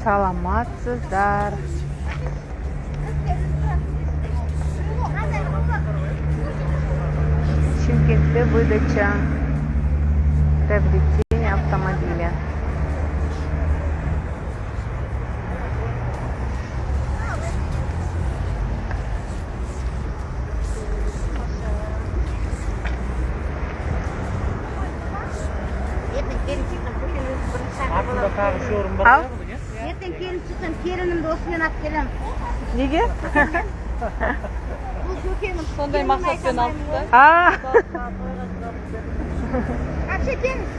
Саламатсыздар. Шымкентте выдача приобретения автомобиля. Ертең келін шықсам, көкем өзі бірінші шақырып Артында аламын. Тағы шоурум бар Ал? ғой бүгін, иә? Ертең келін шықсам, келінімді осымен алып келемін. Неге? Бұл көкенің Сондай келінін мақсатпен айта алдық та. алмаймын ғой. А, Әпше, келіңіз.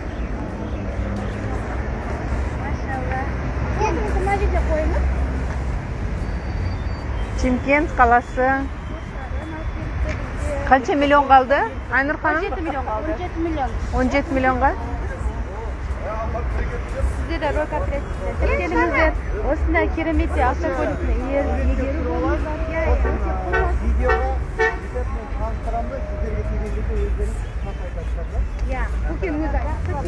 Машалла. Келініңізді мына жерде қойыңыз. Шымкент қаласы. Қанша миллион қалды? Айнұр ханым? 17 миллион қалды. 17 миллион. 17 миллионға? Сіздер де Рой кооперативіне тіркеліңіздер. Осындай керемет автокөліктің иегері болыңыздар. Видеоға бүйтіп мен таныстырамын да, сіздерге келген кезде өздеріңіз сұхбат айтасыздар да. Иә, көкем өзі айтты.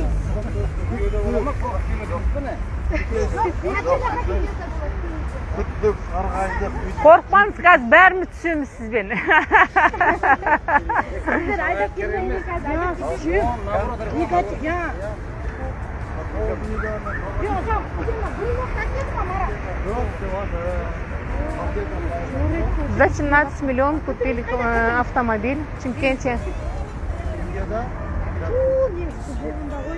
Күттік, сарғайдық. Қорықпаңыз, қазір бәріміз түсеміз сізбен. Сіздер айдап келмеңдер, қазір айдап кетемін. Негатив, иә. Жоқ, жоқ, брелок әкелді ма, Марат? Жоқ, жоқ. За 17 миллион купили автомобиль в Чимкенте. Видеода Ту, не, жолында ғой.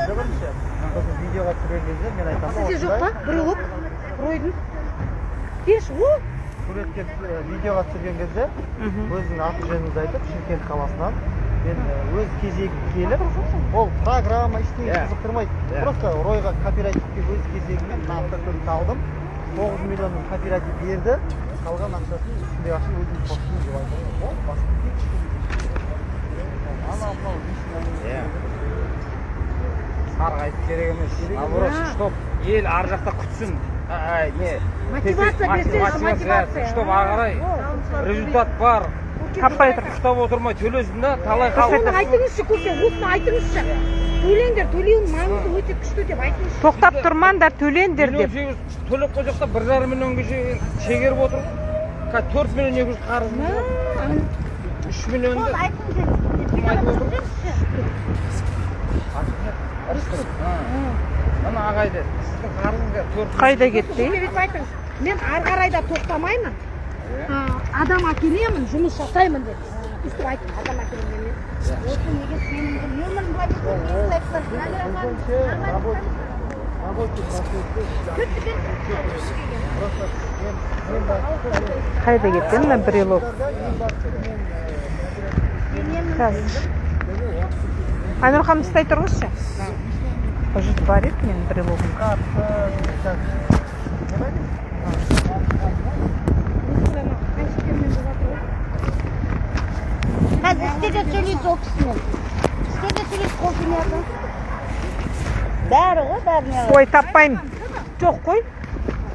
Бірінші, сосын видеоға түсірген кезде мен айтамын. Сізде жоқ па? Брелок? Ройдың? Берші, о! Суретке, видеоға түсірген кезде өзінің аты жөніңізді айтып, Шымкент қаласынан мен, өз кезегім келіп, ол программа ештеңе қызықтырмайды, просто Ройға кооперативке өз кезегімен мына автокөлікті алдым, 9 миллионын кооператив берді, қалған ақшасын, үстіндегі ақшаны өзім қостым деп айтамын. Ол басқа ештеңе, анау мынау лишний әңгіме. Иә. Сарғайтып керек емес. Наоборот, чтоб ел ар жақта күтсін. Не? Мотивация берсеңші, мотивация. Чтоб ары қарай результат бар. Таппай тұр. Ұстап отырмай төлесін да, талай халық. Соны айтыңызшы, көке, осыны айтыңызшы. Төлеңдер, төлеудің маңызы өте күшті деп айтыңызшы. Тоқтап тұрмаңдар, төлеңдер Миллион деп. сегіз жүз төлеп қойсақ та, 1,5 миллионға шейін шегеріп отыр ғой. Қазір 4 миллион 200 қарызымыз бар. 3 миллионды Соны айтыңыз. Кім айтып отыр? Мына ағайды, сіздің қарызыңыз қазір 4 Қайда кетті? Көке, бүйтіп айтыңыз. Мен ары қарай да тоқтамаймын. Адам әкелемін, жұмыс жасаймын деп. Өйстіп айтыңыз, адам әкелемін мен. Осы неге сенімді нөмірін былай Бірінші рабочий процессте просто мен бастысы мен Қайда кетті мына брелок? Ең бастысы мен Қазір. Айнұр ханым, ұстай тұрыңызшы. Может, бар еді менің брелогым. Қатты так, не бар? Қазір істе де сөйлейді ол кісімен. Істе де сөйлейді, қол тимей. Бәрі ғой, бәріне. Ой, таппаймын. Жоқ қой.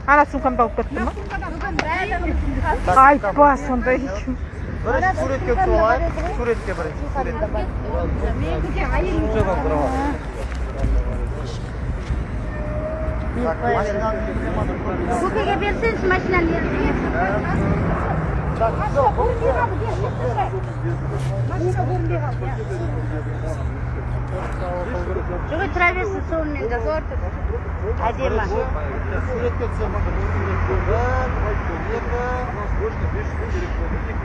Ана сумкамды алып кетті ма? Айтпа сондай. Бірінші суретке түсіп алайық, суретке, бірінші суретке. Қаншадан тұра алады? Так, машинаның эмблемасын көрдіңіз. Көкеге берсеңші машинаны. Так, всё. Машина көрінбей қалды. Жоқ, тұра берсін, сонымен де әдемі. Суретке түсеміз. Суретке.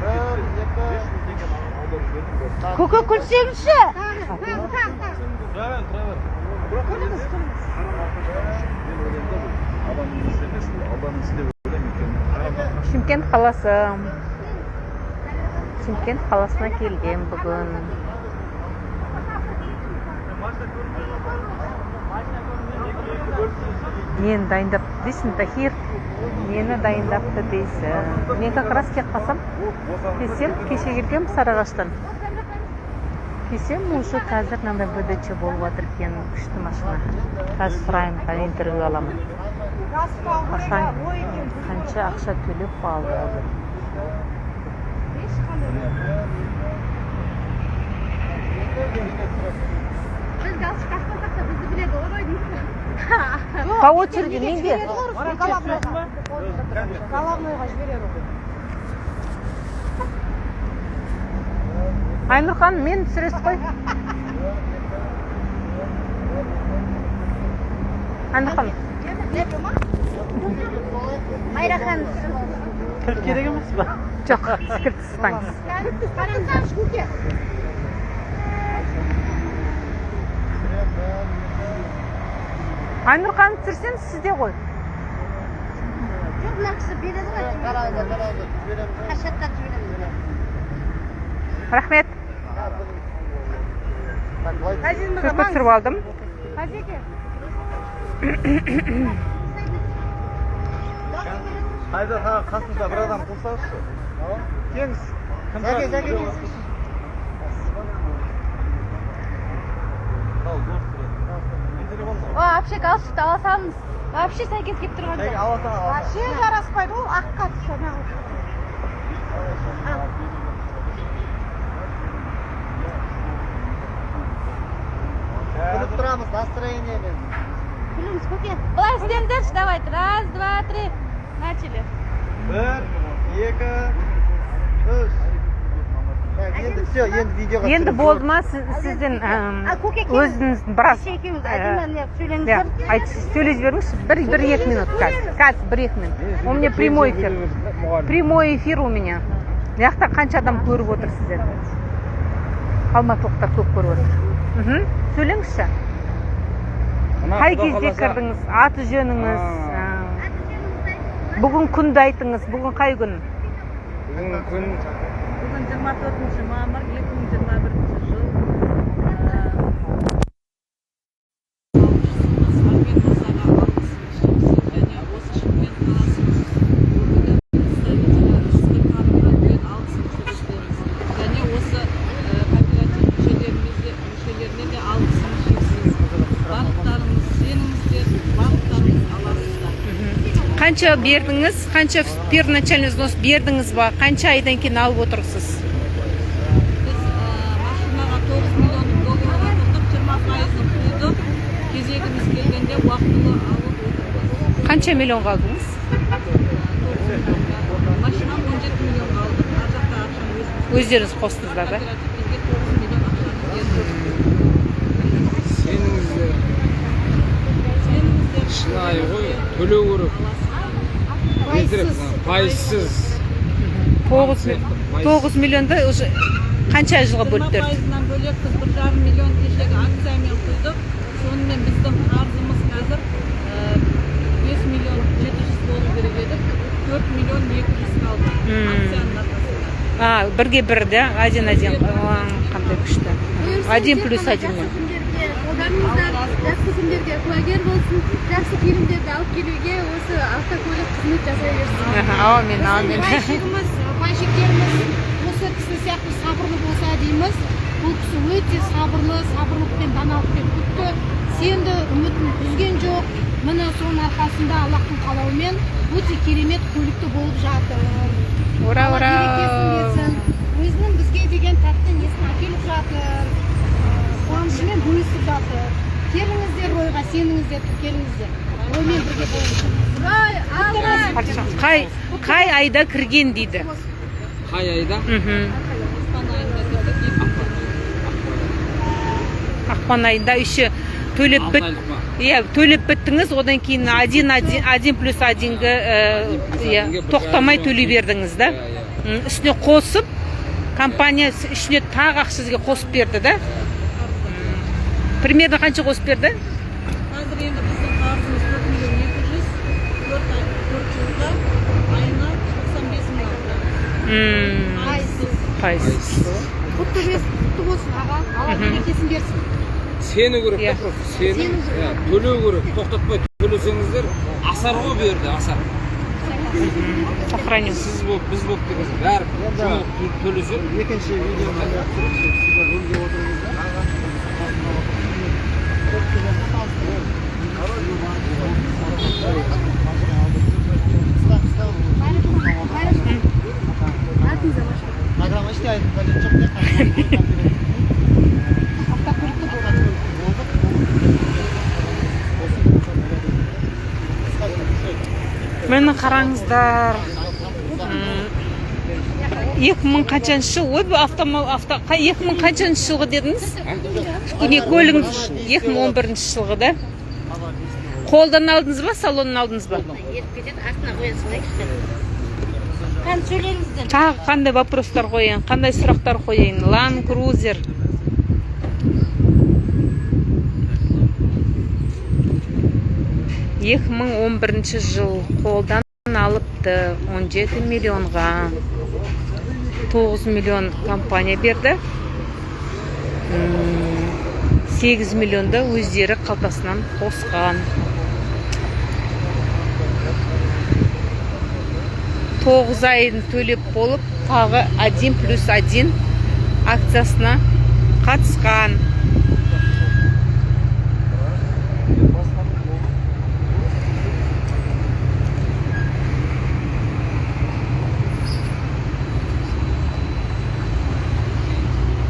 Бір, екі, бір, екі. Так, Көке, күлсеңізші. Тұра бер, тұра бер. Мен ойлаймын да, бұл адамның ісі емес, бұл Алланың ісі деп ойлаймын, өйткені Шымкент қаласы. Шымкент қаласына келгем бүгін. Нені дайындапты дейсің, Тахир? Нені дайындапты дейсің? Мен как раз келіп қалсам, келсем, кеше келгем Сарыағаштан. Келсем, уже қазір мынандай выдача болып жатыр екен, күшті машина. Қазір сұраймын, қазір интервью аламын. Қашан, қанша ақша төлеп алды деп. Біз галстук тақпасақ та, бізді біледі. жібереді ғой ройдың. По очереди менде. Головнойға жібереді ғой. Айнұр ханым, мен түсіресіз қой. Айнұр ханым. Майра ханым. Кілт керек емес па? Жоқ, кілт ұстаңыз. Қараңыздаршы, көке. Айнұр ханым, түсірсеңіз, сізде ғой. Жоқ, мына кісі береді ғой. Қараңыздар, қараңыздар, жібереміз. Қашаттан жібереміз. Рахмет. Так, былай. Суретке түсіріп алдым. Қазеке. Қайда тағы қасыңызда бір адам қылсаңызшы. Келіңіз. Жәке, Жәке келіңіз. О, вообще галстукты ала салыңыз. Вообще сәйкес келіп тұрған Жәке, жоқ. ала сал, ала сал. Вообще жараспайды ол аққа түсі. Күліп тұрамыз настроениемен. Күліңіз, көке. Былай істеңдерші, давайте. Раз, два, три. Начали. Бір, екі, үш. Так, енді все, енді видеоға Енді түсіреміз. болды ма сізден А, көке, келіңіз. өзіңіздің біраз Кеше екеуміз әдемі не иә, сөйлеңіздер. айтып сөйлей жіберіңізші. Бір екі минут қазір. Қазір бір екі минут. У меня прямой эфир. Прямой эфир у меня. Мына жақта қанша адам көріп отыр сіздерді? Алматылықтар көп көріп отыр. Сөйлеңізші. Мына Қай Құда кезде қаласа, кірдіңіз? Аты жөніңіз? Бүгін күнді айтыңыз. Бүгін қай күн? Бүгін күн Бүгін 24 мамыр 2021 жыл. Сармен мырзаға алғысымыз шексіз және осы Шымкент қаласының өкілі представителі Рысқұл ханымға үлкен алғысымызды білдіреміз. Және осы кооператив мүшелеріне де алғысымыз шексіз. Барлықтарыңыз сеніңіздер, барлықтарыңыз аласыздар. Қанша бердіңіз? Қанша первоначальный взнос бердіңіз ба? Қанша айдан кейін алып отырсыз? Біз машинаға 9 миллиондық договорға тұрдық, 20%-ын құйдық. Кезегіміз келгенде уақытылы алып отырмыз. Қанша миллионға алдыңыз? 9 миллионға. Машинаны 17 миллионға алдық. Ар жақта ақшаны өзіміз Өздеріңіз қостыңыздар да? Кооператив бізге 9 миллион ақшаны берді. Сеніңіздер. Сеніңіздер. Шынайы ғой, төлеу керек. Тезірек, пайызсыз. 9 миллионды уже қанша жылға бөліп 20 берді? пайызынан бөлек біз 1,5 миллион кешегі акциямен құйдық. Сонымен біздің қарызымыз қазір 5 миллион 700 болу керек еді. 4 миллион 200 қалды акцияның арқасында. А, бірге бір, да? Один один. О, қандай күшті. Один плюс один. Жақсы күндерге қолданыңыздар, жақсы күндерге куәгер болсын, жақсы фильмдерді алып келуге осы автокөлік қызмет жасай берсін. Аха, әумин, әумин. Пайщигіміз, пайщиктеріміз осы кісі сияқты сабырлы болса дейміз. Бұл кісі өте сабырлы, сабырлықпен, даналықпен күтті, сенді, үмітін үзген жоқ. Міне, соның арқасында Аллахтың қалауымен өте керемет көлікті болып жатыр. Ура, Алла ура. берекесін берсін. Өзінің бізге деген тәтті несін әкеліп жатыр. Қуанышымен бөлісіп жатыр. Келіңіздер ройға, сеніңіздер, тіркеліңіздер. Роймен бірге болыңыздар. Рой, алға! Қай айда кірген дейді? Қай айда? Ақпан айында кірдік, 2020. Ақпан айында еще төлеп Алты біт. айлық па? Иә, төлеп біттіңіз, одан кейін один, один, один плюс одинге Один плюс иә, одинге бір тоқтамай жарым төлей миллион. бердіңіз да? Иә, иә. Үстіне қосып, компания үстіне тағы ақша сізге қосып берді да? Примерно қанша қосып берді? Қазір енді біздің қарызымыз 4 миллион 200, 4 ай, 4 жылға айына 95 мың алып. Пайызсыз. Пайыз. Құтты болсын, құтты болсын, аға. Алла берекесін берсін. Сену керек Иә. та, просто сенім. Сену керек. Иә, төлеу керек, тоқтатпай төлесеңіздер, асар ғой бұл жерде, асар. Сохраню. Сіз болып, біз болып деген бәрі жұмылып төлесе. Екінші видеоны түсіріп, сіздер рульге отырыңыздар. Қысқа, қысқа. Программа ештеңе айтып қажет жоқ, тек қана Автокөлікті болдық. Міне, қараңыздар. 2000 қаншаншы жыл? Ой, бұл авто, 2000 қаншаншы жылғы дедіңіз? Не, көлігіңіз 2011 жылғы да? Қолдан алдыңыз ба, салоннан алдыңыз ба? Еріп кетеді, артына қоя салайықшы. Қан, сөйлеңіздер. Тағы қандай вопростар қояйын, қандай сұрақтар қояйын? Ланд Крузер. 2011 жыл, қолдан алыпты 17 миллионға. 9 миллион компания берді. 8 миллионды өздері қалтасынан қосқан. 9 айын төлеп болып, тағы 1 плюс 1 акциясына қатысқан.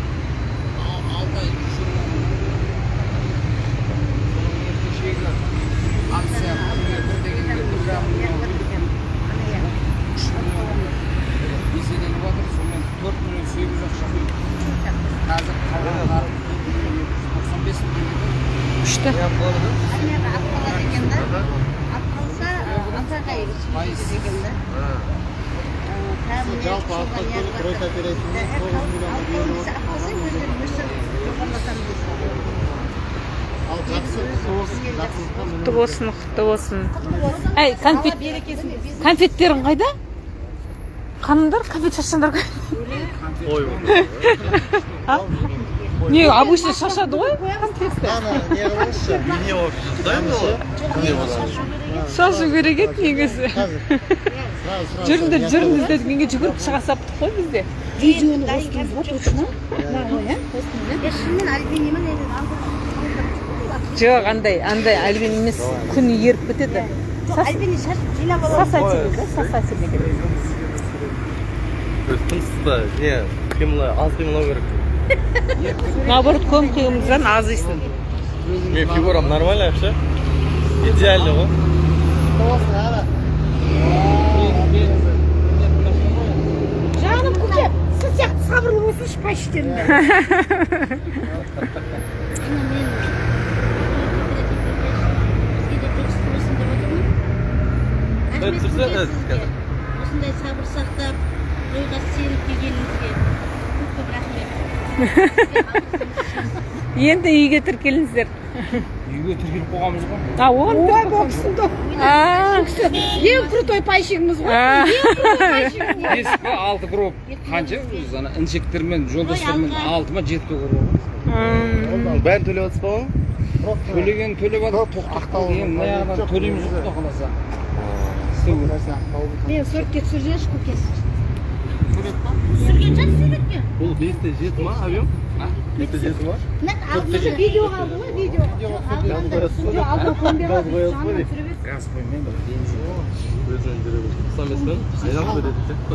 6 ай 120 мың. Кешегі акция бірге бір дегенге 1,5 миллион, 3 миллион еселеніп жатыр. Сонымен 4 миллион 800 ақша құйдық. Қазір қалған қарыз 4 миллион 295 мың теңге. Күшті. Армияға алып қалады екен да. Алып қалса, 6 айға Пайыз. екен да. Жалпы автокөлік Рой кооперативіне 9 миллионға беріліп Алып қалса, өздері өсіріп жоғарылатамыз десе. Ал жақсы, құтты болсын, жақсылыққа. Құтты болсын, құтты болсын. Әй, конфет, конфеттерің қайда, ханымдар? Конфет шашсаңдар. А? Не, обычно шашады ғой конфетті. Ана не қылыңызшы. Не вообще Шашу керек еді негізі. Қазір сразу, сразу. Жүріңдер, жүріңдер дегенге жүгіріп шыға саптық қой бізде. Видеоны қостыңыз ба, точно? Е, шынымен Альпинимен енді. Жоқ, андай альбин емес, күн еріп кетеді. Жоқ, Альпини шашып жинап аламыз. Сосательный да, сосательный керек. Тыныстықта не қимыл, аз қимылдау керек. Наоборот, көп қиылымыздан азайсын. Не, фигурам нормально вообще, идеально ғой. Болсын, ана. Жаным, көке, сіз сияқты сабырлы болсыншы пайщиктерің. Мен бізге де жұғысты болсын деп отырмын. Рахмет, Тұрса, көке, қазір. сізге. Осындай сабыр сақтап, Ройға сеніп келгеніңізге көп көп рахмет. Сізге алғысымыз шексіз. Енді үйге тіркеліңіздер. Үйге тіркеліп қойғанбыз ғой. А, оған Ой, бұл кісінің А, ең крутой пайщигіміз ғой. А. Ең крутой пайщигіміз. 5 па, 6 гроб қанша өзі, ана інішектермен, жолдастармен 6 ма, 7 гроб. Бәрін төлеп жатсыз ба оның? Просто Төлеген төлеп жатыр, Көп тоқтап ақталу қалды. Енді мына жағынан жоқ, төлейміз ғой, негізі. құда қаласа. Істеу керек. Нәрсе ақталу. Мен суретке түсіріп жіберші, көке. Түсірген шығар суретке. Бұл 5,7 ма объем? 5,7 ма? Мына алдында Видеоға алды ғой, видеоға. Газ қоясыз ба? Жоқ, алдына көнбей Газ қалды, қоясыз ба жанынан дейді? түсіре берсін. Газ қоймаймын, бензин. Өзінен жүре береді. 95 пен айналып беретін сияқты.